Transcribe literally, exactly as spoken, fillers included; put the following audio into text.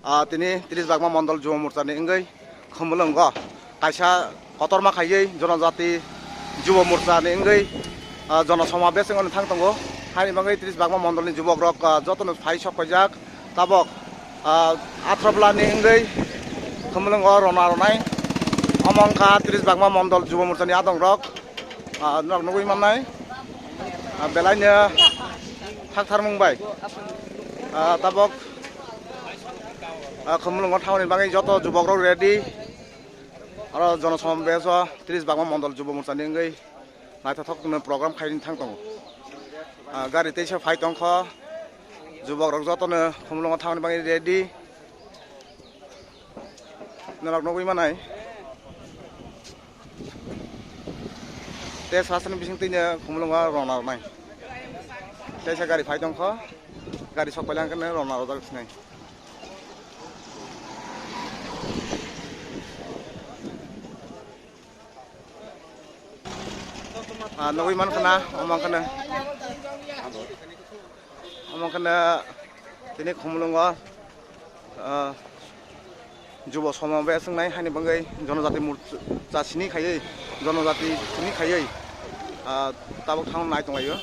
Ah, tini tris Bagma Mondol Jubo Morcha ni wngwi Khumulwngo kaisa kotorma khaiwi Jonojati Jubo Morcha ni wngwi, ah, jono somabes wngwi thang tongo. Haini bagwi tris Bagma Mondol ni jubok rok, ah, jotono phai sok paijak. Tabok, ah, Athra Bwla ni wngwi Khumulwngo rona ronai. Omo wngkha tris Bagma Mondol Jubo Morcha ni adong rok, ah, norok nugwi mannai. Ah, belai no thak tharmung bai. Ah, tabok, ah, Khumulwngo thangni bagwi joto jubok rok ready. Aro jono somabes o tris Bagma Mondol Jubo Morcha ni wngwi naithothok no program khaini thang tongo. Ah, gari teisa phai tongkho, jubok rok jotono Khumulwngo thangni bagwi ready. Norok nugwi manai. Tei sasani bising twi no Khumulwngo rona rwnai. Teisa gari phai tongkho, gari sok pailangkhe no rona rwjak sinai. Ah, nugwi mankha na, omo wngkha na. Omo wngkha na tini Khumulwngo, ah, Jubo somabes wngnai haini bagwi Jonojati Morcha sini khaiwi, Jonojati sini khaiwi, ah, tabok thang nai tonglaio.